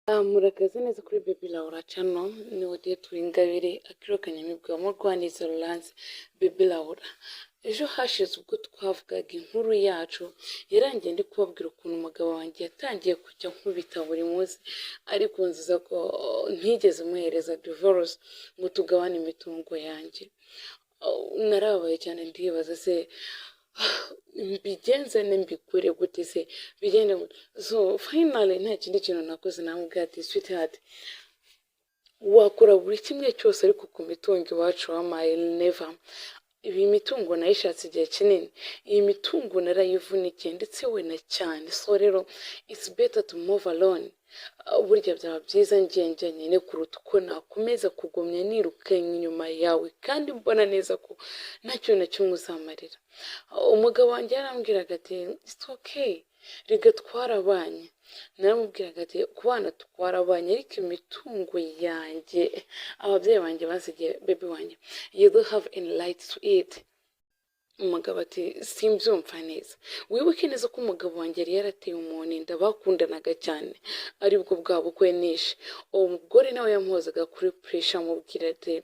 Murakaza neza kuri Baby Laura Channel, ni Odette Uwingabire Akiro Kanyamibwa Murwaniza Laurence Baby Laura. Ejo hashize ubwo twavugaga inkuru yacu yarangiye ndi kubabwira ukuntu umugabo wanjye yatangiye kujya nkubita buri munsi, ariko nziza ko ntigeze muhereza divorce ngo tugabane imitungo yanjye. Narababaye cyane, ndibaza se mbigenze ne, mbikure gute se, bigende gute? So finally nta kindi kintu nakoze, namubwira ati: "Sweetheart, wakora buri kimwe cyose, ariko ku mitungo iwacu wampaye, never. Iyi mitungo nayishatse igihe kinini, iyi mitungo narayivunikiye ndetse we na cyane. So rero it's better to move alone. Burya byaba byiza ngiye njyenyine kuruta uko nakomeza kugumya nirukanka inyuma yawe kandi mbona neza ko nta kintu na kimwe uzamarira." Umugabo wanjye yarambwiraga ati: "It's okay, rega twarabanye." Naramubwiraga ati: "Kubana twarabanye, ariko imitungo yanjye ababyeyi banjye basigiye, baby wanjye, you don't have any right to it." Umugabo ati: "Simbyumva neza." Wibuke neza ko umugabo wanjye yari yarateye umuntu inda bakundanaga cyane, aribwo bwa bukwe nishe. Uwo mugore nawe yamuhozaga kuri pressure, amubwira ati: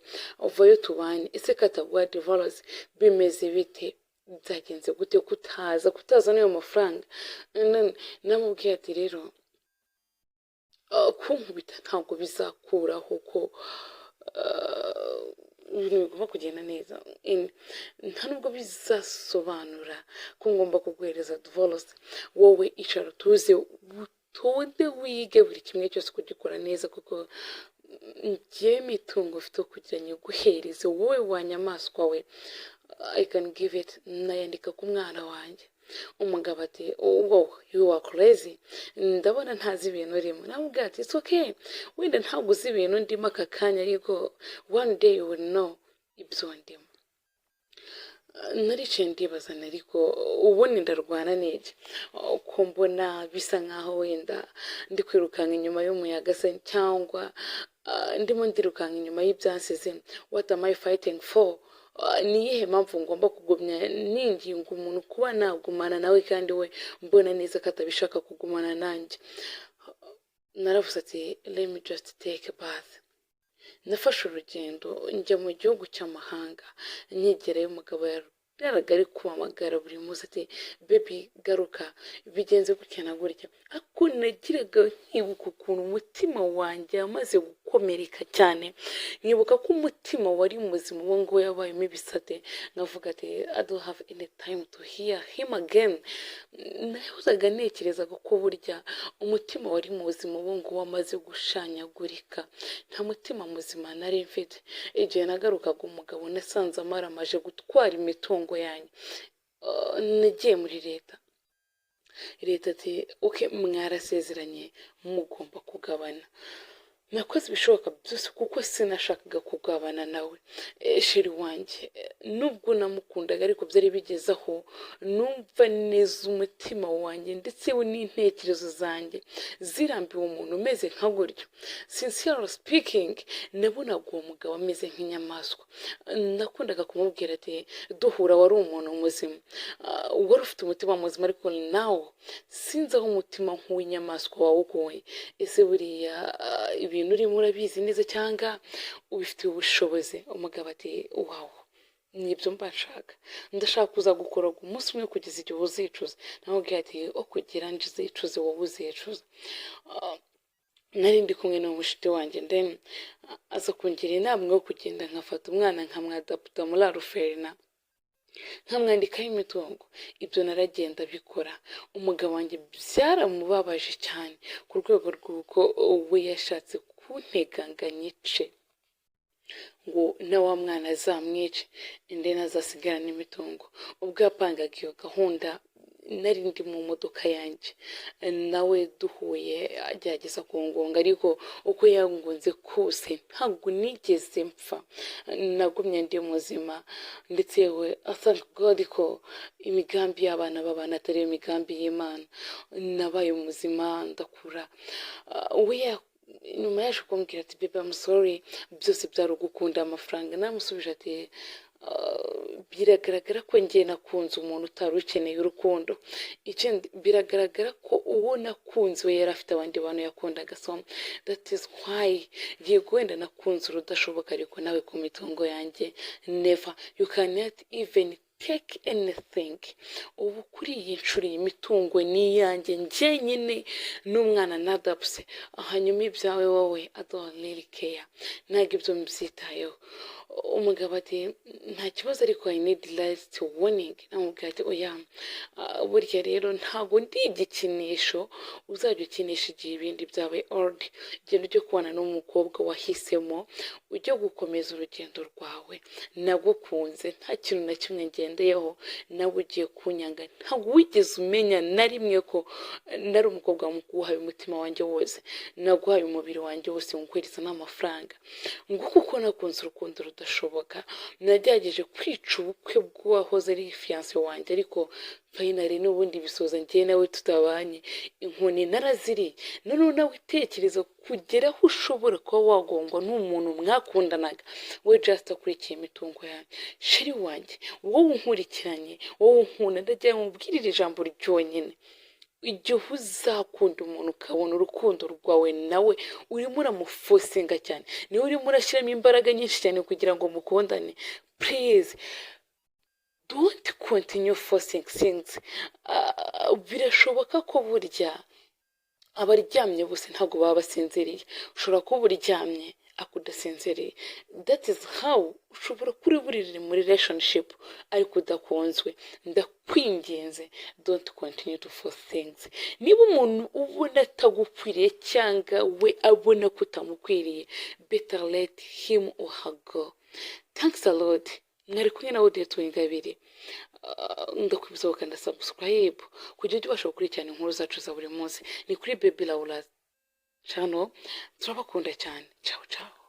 "Vayo tubane. Ese kataguha divorce bimeze bite? Byagenze gute kutaza n'ayo mafaranga?" Namubwiye ati: "Rero kunkubita ntabwo bizakuraho ko ibintu bigomba kugenda neza, nta nubwo bizasobanura ko ngomba kuguhereza divorce. Wowe icara utuze, utonde, wige buri kimwe cyose kugikora neza, kuko njyewe imitungo ufite kugira nyiguhereze wowe wa nyamaswa we, I can give it, nayandika ku mwana wanjye." Umugabo ati: "Wowe, you are crazy, ndabona ntazi ibintu urimo." Namubwira ati: "It's okay, wenda ntabwo uzi ibintu ndimo aka kanya, ariko one day you will know ibyo ndimo." Naricaye ndibaza, ariko ubundi ndarwana n'iki, ko mbona bisa nkaho wenda ndi kwirukanka inyuma y'umuyaga se, cyangwa ndimo ndirukanka inyuma y'ibyansize? What am I fighting for? Ni iyihe mpamvu ngomba kugumya ninginga umuntu kuba nagumana nawe, kandi we mbona neza ko atabishaka kugumana nanjye? Naravuze ati: "Let me just take a bath." Nafashe urugendo njya mu gihugu cy'amahanga. Nkigerayo, umugabo yaraga ari kumpamagara buri munsi ati: "Baby, garuka, bigenze gutya na gutya." Ariko nagiraga nkibuka ukuntu umutima wanjye wamaze gukomereka cyane, nkibuka ko umutima wari muzima uwo nguwo yabayemo ibisate, nkavuga ati: "I don't have any time to hear him again." Nahozaga ntekerezaga ko burya umutima wari muzima uwo nguwo wamaze gushanyagurika, nta mutima muzima nari mfite. Igihe nagarukaga, umugabo nasanze amaramaje gutwara imitungo yanjye. Nagiye muri leta, leta ati: "Okay, mwarasezeranye, mugomba kugabana." Nakoze ibishoboka byose kuko sinashakaga kugabana nawe. Chéri wanjye, nubwo namukundaga, ariko byari bigeze aho numva neza umutima wanjye ndetse we n'intekerezo zanjye zirambiwe umuntu umeze nka gutyo. Sincerely speaking, nabonaga uwo mugabo ameze nk'inyamaswa. Nakundaga kumubwira ati: "Duhura wari umuntu muzima, wari ufite umutima muzima, ariko nawe sinzi aho umutima nk'uw'inyamaswa wawukuye. Ese buriya ibintu urimo urabizi neza cyangwa ubifitiye ubushobozi?" Umugabo ati: "Wow, nibyo mba nshaka, ndashaka kuza gukoroga umunsi umwe kugeza igihe uzicuza." Namubwiye ati: "O kugira ngo uzicuze, wowe uzicuza." Nari ndi kumwe n'umushuti wanjye, then aza kungira inama yo kugenda nkafata umwana nkamwadopta muri orphelinat, nkamwandikaho imitungo. Ibyo naragenda bikora. Umugabo wanjye byaramubabaje cyane ku rwego rw'uko we yashatse kuntega ngo anyice, ngo na wa mwana azamwice, indi azasigarana imitungo. Ubwo yapangaga iyo gahunda, nari ndi mu modoka yanjye nawe duhuye, agerageza kungonga, ariko uko yangonze kose ntabwo nigeze mpfa, nagumye ndi muzima. Ndetse yewe, thank God ko imigambi y'abana b'abantu atari imigambi y'Imana. Nabaye muzima, ndakura. We nyuma yaje kumbwira ati: "Baby, I'm sorry, byose byari ugukunda amafaranga." Namusubije ati Biragaragara ko njye nakunze umuntu utari ukeneye urukundo. Ikindi, biragaragara ko uwo nakunze we yari afite abandi bantu yakundaga. So that is why, yego, wenda nakunze urudashoboka, ariko nawe ku mitungo yanjye, never, you cannot even take anything. Ubu kuri iyi nshuro iyi mitungo ni iyanjye njyenyine n'umwana nadoptse. Hanyuma ibyawe wowe, I don't really care, ntabwo ibyo mbyitayeho. Umugabo ati: "Nta kibazo, ariko I need last warning." Namubwira ati: "Oya, burya rero ntabwo ndi igikinisho uzajya ukinisha igihe ibindi byabaye old. Genda ujye kubana n'umukobwa wahisemo, ujye gukomeza urugendo rwawe. Nagukunze nta kintu na kimwe ngendeyeho, nawe ugiye kunyanga. Ntabwo wigeze umenya na rimwe ko nari umukobwa waguhaye umutima wanjye wose, naguhaye umubiri wanjye wose, nguhereza n'amafaranga. Nguko uko nakunze urukundo rudashoboka. Nagerageje kwica ubukwe bw'uwahoze ari fiancé wanjye, ariko finally n'ubundi bisoza njye nawe tutabanye. Inkoni naraziriye. Noneho nawe tekereza kugera aho ushobora kuba wagongwa n'umuntu mwakundanaga, we just akurikiye imitungo yawe. Chéri wanjye, wowe unkurikiranye, wowe unkunda, ndagira ngo mubwirire ijambo ryonyine: igihe uzakunda umuntu, ukabona urukundo rwawe nawe urimo uramuforcinga cyane, niwe urimo urashyiramo imbaraga nyinshi cyane kugira ngo mukundane, please don't continue forcing things. Birashoboka ko burya abaryamye bose ntabwo baba basinziriye. Ushobora kuba uryamye ariko udasinziriye. That is how ushobora kuri buriri muri relationship ariko udakunzwe. Ndakwinginze, don't continue to force things. Niba umuntu ubona atagukwiriye cyangwa we abona ko utamukwiriye, better let him or her go. Thanks a lot. Mwari kumwe na Odette Uwingabire. Ndakwibutsa gukanda subscribe kugira ujye ubasha gukurikirana inkuru zacu za buri munsi. Ni kuri Baby Laura channel. Turabakunda cyane. Ciao ciao.